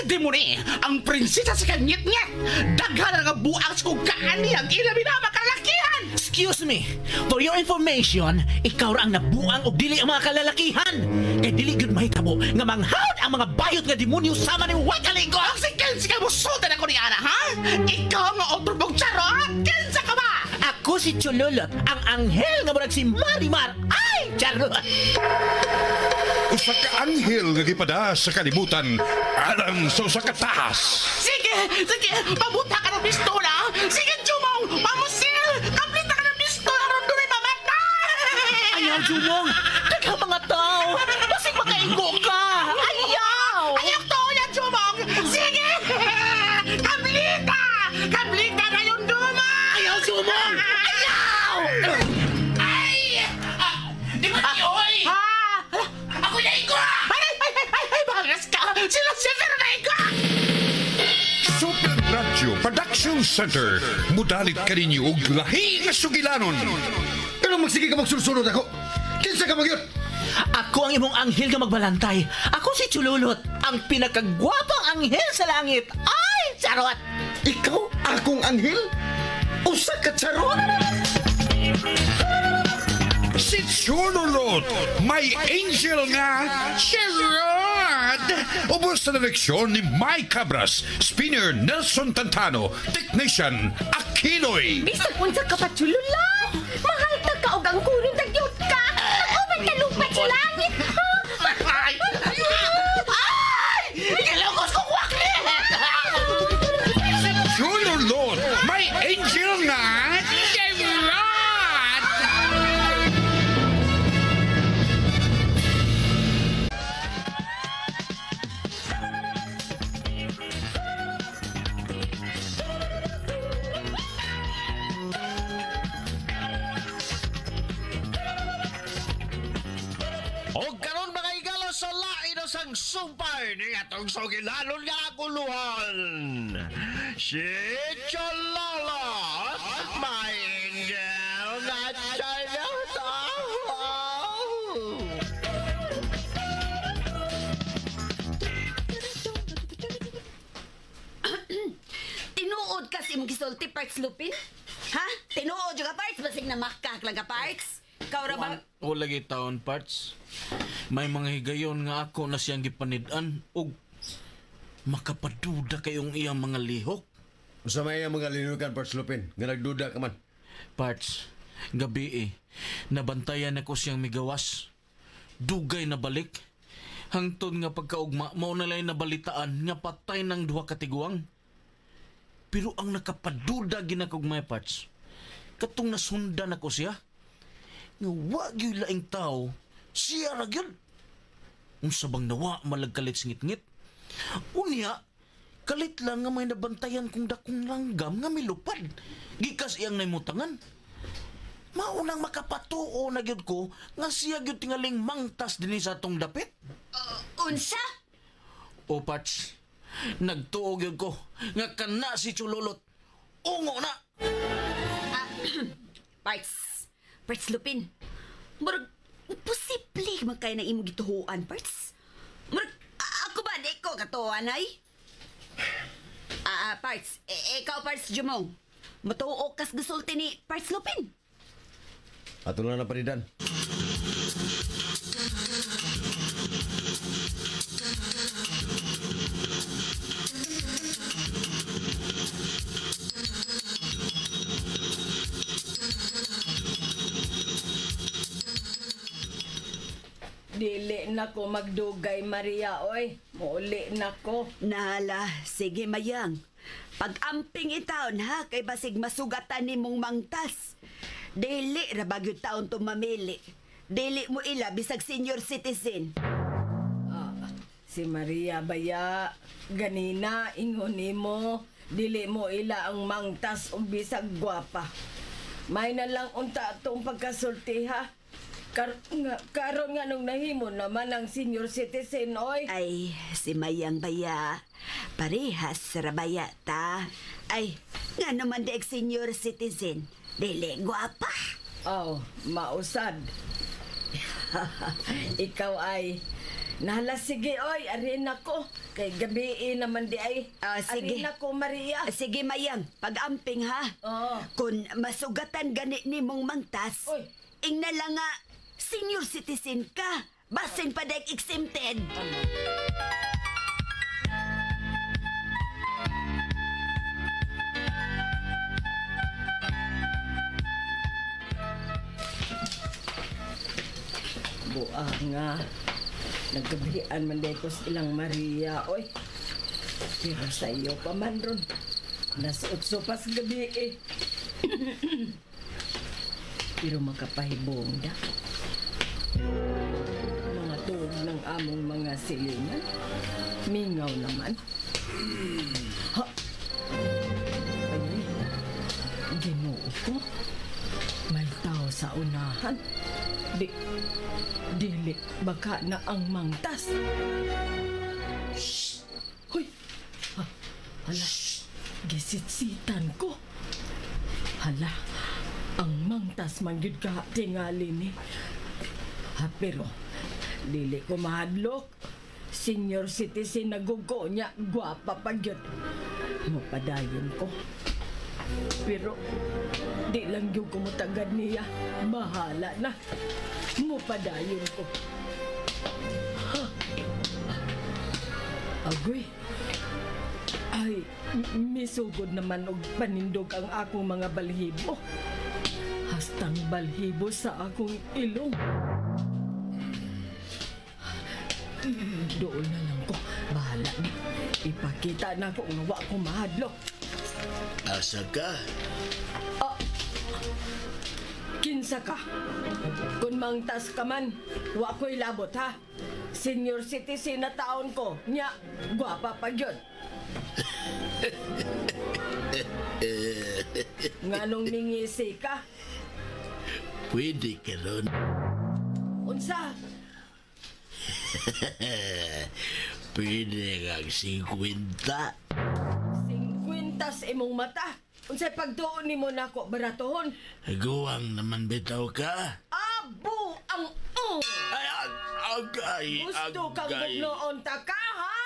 Si Demone, ang prinsesa sa kanyit-ngit. Daghan nga buang sa kong kaani ang ilabi na makalakihan. Excuse me, for your information, ikaw ra ang nabuang og dili ang mga kalalakihan. Kay dili gyud mahitabo nga manghawd ang mga bayot nga demonyo sama ni Wakalingo. Ang si Kensi ka musultan ako ni Ana, ha? Ikaw nga otro charot! Kinsa ka ba? Ako si Chululot, ang anghel nga murag si Marimar. Ay, charot! Usa ka anghel nga gipada sa kalibutan alang sa usa ka tahas. Sige, sige, pabuta ka ng pistola. Sige, Jumong, pamusil! Kaplita ka ng pistola, ron doon mamatay! Ayaw, Jumong! Daghang mga tao! Basig makaigo ka! Ayaw! Ayaw to, yan, Jumong! Sige! Kaplita! Kaplita na yung duma! Ayaw, Jumong! Ayaw! Ay! Di ba oy? Ha? Ako na igo! Ay, ay, ay, ay, ay, bangas ka! Sila si Fernando! Super Radio Production Center. Mudalit kaninyo og lahi nga sugilanon. Pero magsige ka magsulsulod ako. Kinsa ka magyot? Ako ang imong anghel nga magbalantay. Ako si Chululot, ang pinakagwapang anghel sa langit. Ay, charot! Ikaw akong anghel? Usa ka charot? Si Chululot, may angel nga charot! Ubos sa direksyon ni Mike Cabras, spinner Nelson Tantano, technician Aquinoy. Bisag unsa ka pa, Chululot! Mahal ta ka og ang kuron tagyot ka! Nag-uban ka lupat sa langit! Ay! Ay! Gilongos kong wakli! Si Chululot, may angel nga charot! O karon mga igalo sa lain na sang sumpay ni atong sugilanon nga akuluhan. Si Chololo, my angel na charot. Tinuod kasi imong gisulti, Parks Lupin? Ha? Tinuod yung ka, Parks? Basig na makak lang ka, Parks? Ikaw ra ba? O lagi taon parts. May mga higayon nga ako na siyang gipanid-an og makapaduda kayong iyang mga lihok. Usa may iyang mga linukan, Parts Lupin, nga nagduda ka man. Parts, gabi eh, nabantayan ako siyang migawas. Dugay na balik. Hangtod nga pagkaugma, mao na lang nabalitaan nga patay ng duha ka tiguang. Pero ang nakapaduda ginakugmay parts, katong nasundan ako siya, nga wa gyud laing tao, siya ra gyud. Unsa bang nawa malagkalit sa ngitngit? Unya, kalit lang nga may nabantayan kong dakong langgam nga milupad. Gikas iyang naimutangan. Maunang makapatuo na gyud ko nga siya gyud tingaling mangtas dinhi sa atong dapit. Unsa? O Parts, nagtuo gyud ko nga kana si Chululot. Ungo na! Parts. Parts Lupin. Murag, posible man kaya na imong gituhuan, Parts. Murag, ako ba, di ko katuan, ay? Parts, ikaw, Parts Jumong. Matuo kas gisulti ni Parts Lupin. Ato lang na panidan. Dili na ko magdugay, Maria, oy. Muuli na ko. Nahala, sige mayang. Pag-amping itaon ha, kay basig masugatan ni mong mangtas. Dili ra bagyod taon to mamili. Dili mo ila bisag senior citizen. Si Maria baya, ganina ingon nimo, dili mo ila ang mangtas og bisag gwapa. May na lang unta atong pagkasulti ha. Karon nga nung nahimo naman ang senior citizen oy. Ay, si Mayang baya. Parehas ra baya ta. Ay, nga naman di senior citizen. Dili gwapa. Oh, mausad. Ikaw ay Nahala, sige, oy, arin ako. Kay gabi naman di ay. Ah, sige. Arin ako, Maria. Sige, Mayang, pag-amping ha. Oo. Kung masugatan gani ni mong mangtas, Oy. ingna lang nga, senior citizen ka. Basin pa dek exempted. Buang nga. Nagkabihan man di ko sa ilang Maria, oy. Pero sa iyo pa man ron. Nasa 8 pa sa gabi eh. Pero makapahibong da. Mga tuog ng among mga silingan. Mingaw naman. Ha? Ay, Ginoo ko. May tao sa unahan. Di, dili, baka na ang mangtas. Shh! Hoy! Ha, hala, gisitsitan ko. Hala, ang mangtas man gyud ka tingali ni. Ha, pero, dili ko mahadlok. Senior citizen na gugo niya, gwapa pa gyud. Mapadayon ko. Pero, di lang yung kumutagad niya. Bahala na. Mupadayon ko. Ha? Agoy. Ay, misugod naman og panindog ang akong mga balhibo. Hastang balhibo sa akong ilong. Doon na lang ko. Bahala na. Ipakita na ko nga wa ko mahadlok. Asa ka? Kinsa ka? Kung mangtas ka man, wa ko'y labot ha. Senior citizen na taon ko. Nya, gwapa pa gyud. Nganong ningisi ka? Pwede ka ron. Unsa? Pwede kang 50. 50 sa imong mata. Unsay pagtuon nimo nako baratohon? Guwang naman bitaw ka. Abo ang Ay, agay, Gusto kang agay. bugnoon ta ka, ha?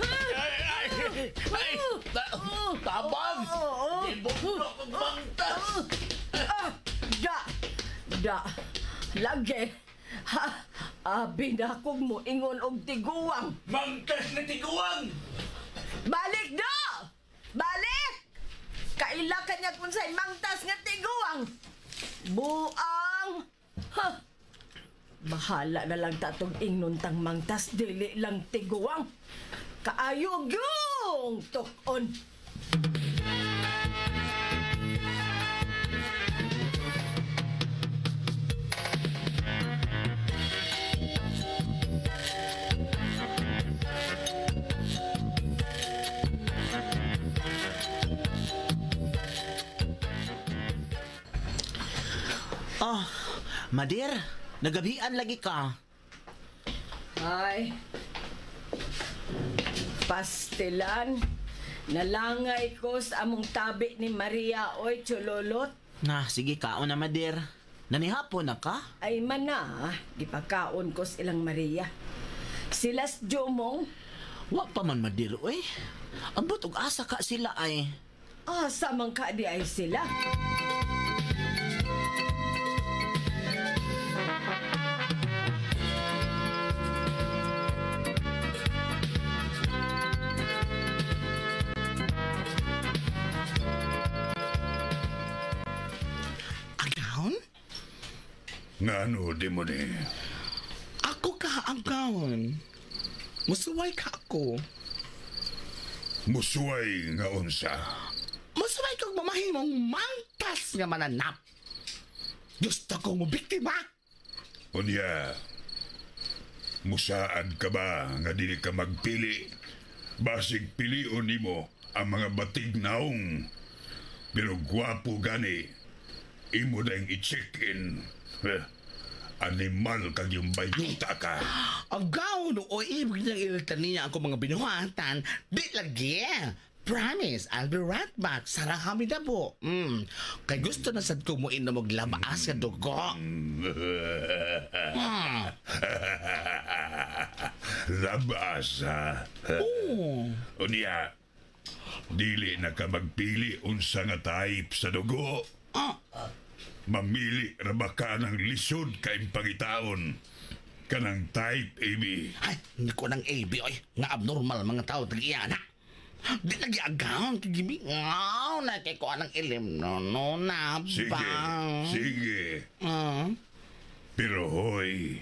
Ay, ay, ay, tabang! Ibugno kong mangtas! Ah, da, da, lagi. Ha, abi na kong moingon og tiguang. Mangtas na tiguang! Balik do! Balik! Kaila ka niya kung sa'y mangtas nga tiguang. Buang! Ha! Bahala na lang tatong ingnon tang mangtas, dili lang tiguang. Kaayo yung tukon. Oh, Madir, nagabian lagi ka. Ay, pastilan. Nalangay ko sa among tabi ni Maria, oy, chulolot. Na, sige kaon na, Madir. Nanihapon na ka? Ay mana, gipakaon ko sa ilang Maria. Silas Jomong, Wa pa man, Madir, oy. Ambot og asa ka sila ay. Asa man ka di ay sila. Agaon? Ngano, demone? Ako ka, agaon. Musuway ka ako. Musuway nga unsa. Musuway kog mamahimong mangtas nga mananap. Gusto ko mo biktima. Unya, musaad ka ba nga dili ka magpili? Basig pilion nimo ang mga batig naong. Pero gwapo gani, imo na yung i-check-in. Animal kag yung bayuta ka. Agaon, o ibig nang ilita niya ako mga binuhatan. Di lagi. Promise, I'll be right back. Sarang hamida po. Kay gusto na sad ko mo inom og labaas nga dugo. Labas, ha? Oh. Unya, dili na ka magpili unsa nga type sa dugo. Mamili ra ba ka ng lisod kay pangitaon? Kanang type AB. Ay, hindi ko ng AB, oy. Nga abnormal mga tao, tag-iya na. Di lagi agaw, tigibi. Ngaw, na kay ko anang ilim. No, no, na Sige, ba? sige. Pero hoy,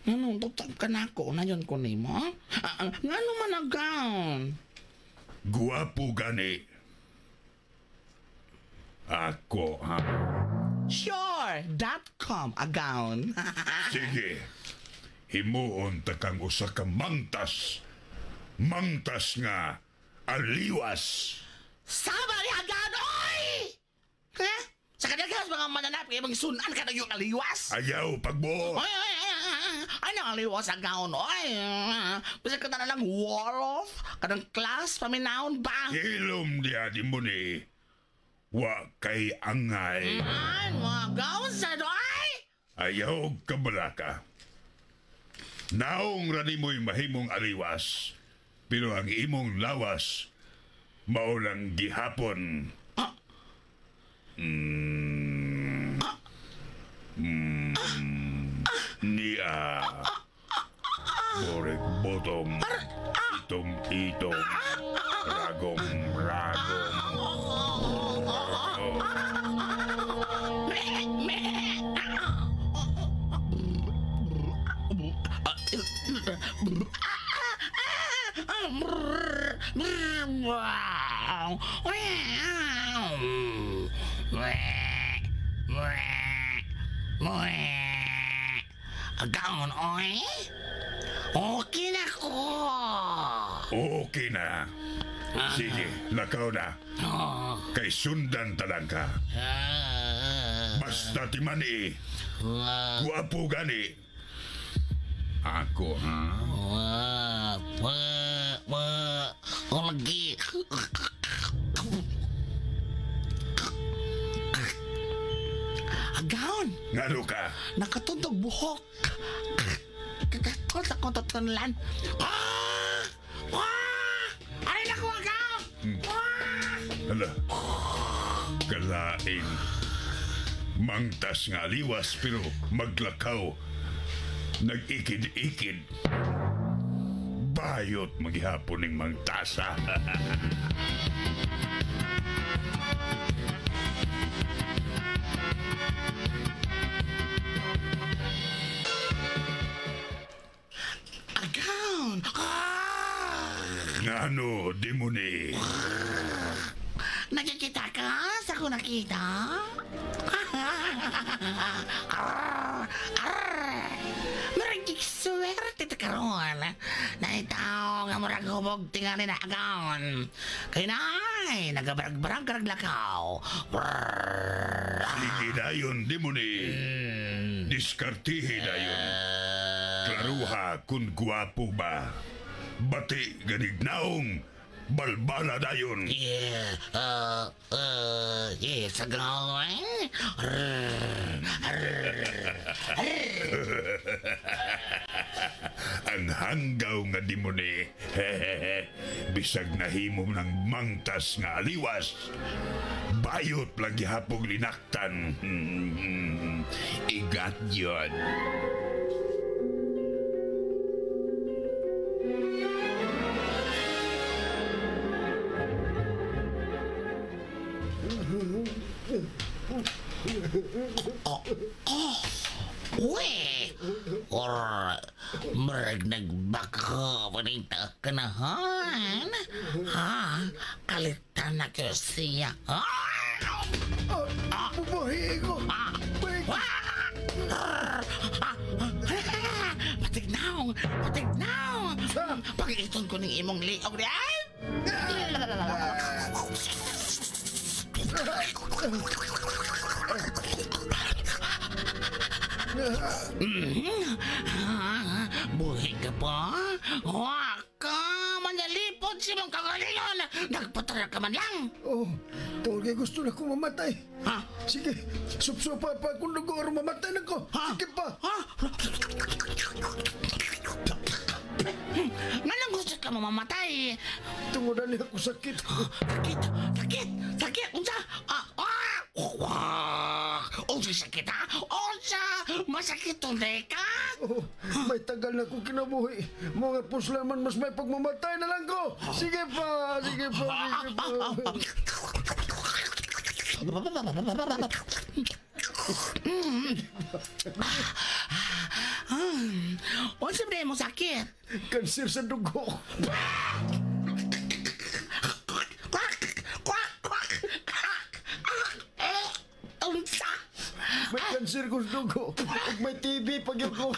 Ano, tutap ka na ako. Na yun ko nimo? Ngano man agaw? Guwapo gani. Ako, ha? Sure, .com agaon. Sige. Himuon ta kang usa ka mangtas. Mangtas nga aliwas. Sama ni agaon, oy! Ha? Sa kadaghas mga mananap kay magsunan ka na yung aliwas. Ayaw pagbuo. Ay, ay, ay, ay, ay, ano aliwas agaon, oy? Bisa ka na lang wall off, kanang class, paminahon ba? Hilom diya di mo ni. Wa kay angay. Ay, mga gaon sa ay! Ayaw kabalaka. Naong ra nimoy mahimong aliwas, pero ang imong lawas mao lang gihapon. Nia. Borek botom. Itom itom. Ragom ragom. Agaon, oy. Okay na ko. Okay na. Sige, lakaw na. Kay sundan talang ka. Basta timani. Guwapo gani. Ako, ha? Lagi. Agaon. Ngano ka? Nakatundog buhok. Kakatol sa kong tutunlan. Ah! Ah! Ay, naku, agaon! Ah! Hala. Kalain. Mangtas nga aliwas pero maglakaw. Nag-ikid-ikid. Bayot maghihapon ning mangtasa. Agaon! Ah! Ngano, di mo ni. Nakikita ka sa ko nakita? Arr! Arr! Maragig swerte ta karon. Naitaw nga murag hubog tingali na agaon. Kay naay, nagabarag-barag karag lakaw. Sige dayon, di mo ni. Diskartihe dayon. Klaruha kung guwapo ba. Bati ganig naong. Balbala dayon. Yeah, yes, agaon. Ang hanggaw nga di mo ni. Bisag nahimo ng mangtas nga aliwas. Bayot lang gihapong linaktan. Igat yun. Uy! Or, murag nagbako pa rin kanahan. Ha? Kalitan na ko siya. Ah! Buhay ko! Patignaw! Patignaw! Pag-iton ko ng imong liog ni ay! Buhi ka pa? Waka! Manalipod sa imong kagalingon. Nagpatara ka man lang. Oh, tungod kay gusto na kong mamatay. Ha? Sige, supsupa pa akong dugo aron mamatay na ko. Ha? Sige pa. Ha? Nganong gusto ka mamamatay? Tungod na ako sakit. Sakit, sakit, sakit. Unsa? Ah, ah! Wah! Unsa sakit ha? Unsa? Masakit tunay ka? Oh, may tagal na akong kinabuhi. Mga puslaman mas may pagmamatay na lang ko. Sige pa, sige pa, sige pa. Unsa ba mo sakit? Kanser sa dugo. Kwak! Kwak! Kwak! Unsa? May kanser ko sa dugo. Ug may TB pag yun ko.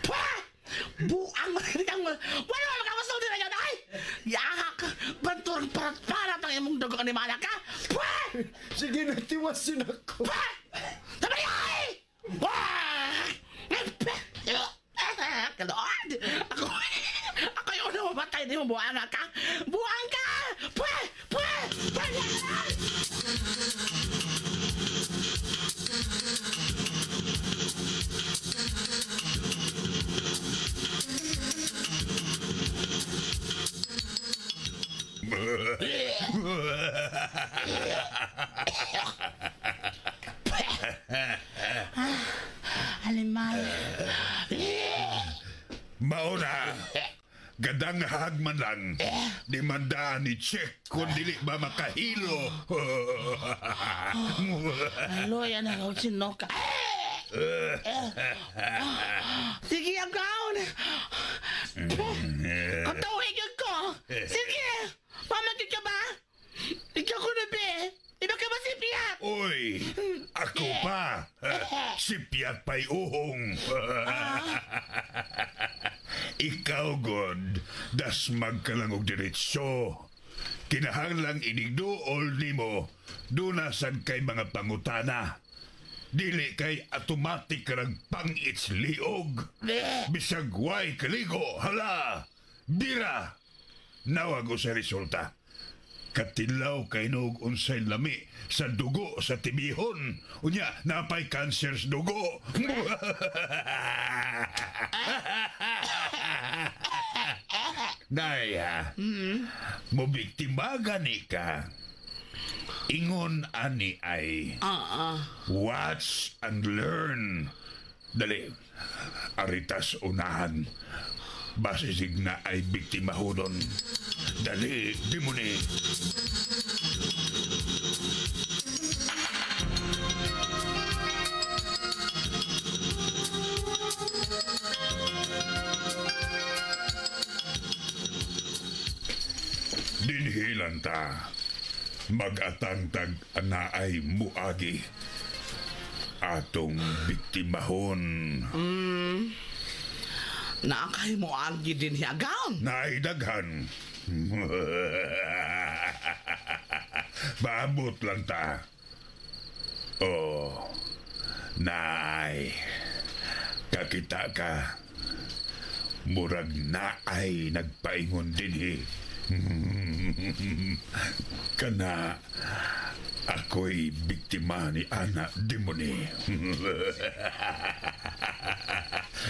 Pwah! Buang kang wala ka makasulti na yan ay! Yahak! Banturang parat-parat ang imong dugo ni Malaka! Pwah! Sige na, tiwasin ako. Pwah! Tabali ay! Wah! Kalood! Ako, ako yung unang mamatay di mo buang ka! Buang ka! Pwah! Pwah! Pwah! Animal. Mauna, gadang hagman lang. Di man daan ni check kung dili ba makahilo. Aloy, ano ako sinoka. Sige, ang kaon. Katawin ko. Sige, pamatid ka ba? Ikaw ko na, be. Iba ka ba si Piat? Uy, ako pa. Si Piat pa'y uhong. Ikaw, God, dasmag ka lang og diretsyo. Kinahanglang inigduol nimo, duna sad kay mga pangutana. Dili kay automatic ka pang-its liog. Bisag way kaligo, hala, bira. Nawag sa resulta. Katilaw kay nog unsay lami sa dugo sa tibihon. Unya, napay cancer sa dugo. Nay, ha? Mubiktima gani ka. Ingon ani ay watch and learn. Dali, aritas unahan. Basisig na ay biktima hudon. Dali, di mo ni. Dinhilan ta. Magatangtag anaay muagi. Atong biktimahon. Naakay mo agi din hiagaon. Naidaghan. Baabot lang ta. Oh, naay. Kakita ka. Murag naay nagpaingon dinhi. Kana ako'y biktima ni Ana Demoni.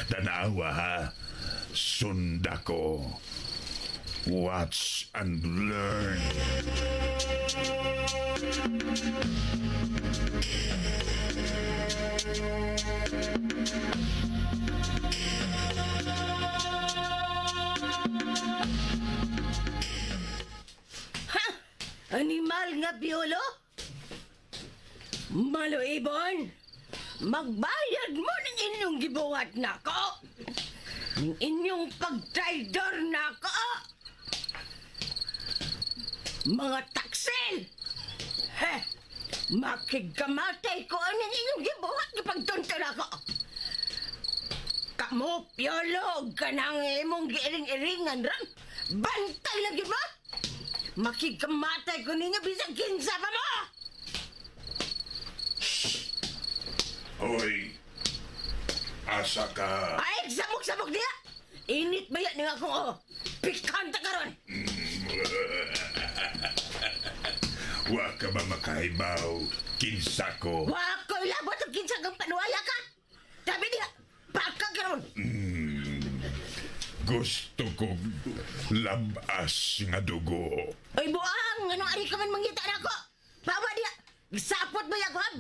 Tanawa ha. Sunda ko. Watch and learn. Animal nga piolo? Maluibon, magbayad mo ng inyong gibuhat nako. Ng inyong pagtraidor nako. Mga taksil! He, makigkamatay ko ang inyong gibuhat gipagtunton ako. Kamo, piolo, kanang imong giiring-iringan ran. Bantay lagi mo! Makigkamatay ko ninyo bisag kinsa pa mo! Hoy! Asa ka? Ay, sabog-sabog niya! Init ba yan nga akong oh? Pikanta karon! Wa ka ba makahibaw? Kinsa ko? Wa ko ilabot ang kinsa kang panuaya ka! Sabi niya, baka karon! Gusto kong labas nga dugo. Ay, buang! Anong ari ka man mangita na ako? Bawa niya! Sapot ba yan, Juan?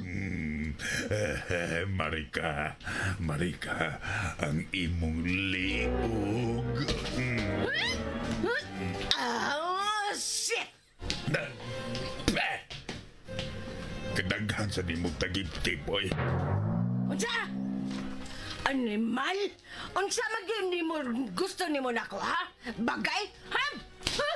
Marika, Marika, ang imong liog. Oh, shit! Peh! Kadaghan sa nimong tagibtib, oy. Unsa? Animal? Unsa magyud nimo gusto nimo nako, ha? Bagay? Ha? Ha?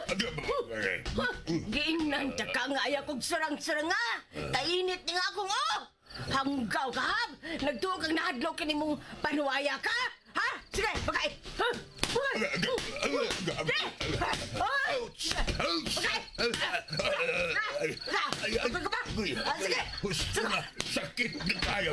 Giingnan ta ka nga ayaw kong surang-surang nga. Tainit ni nga akong oh! Hanggaw ka, hab! Nagtuo kang nahadlok ka nimong panuwaya ka! Ha? Sige, bagay! Ha? Sige! Ouch! Ouch! Bagay! Ah, okay ka ba? Ah, sige! Gusto na, sakit na kayo.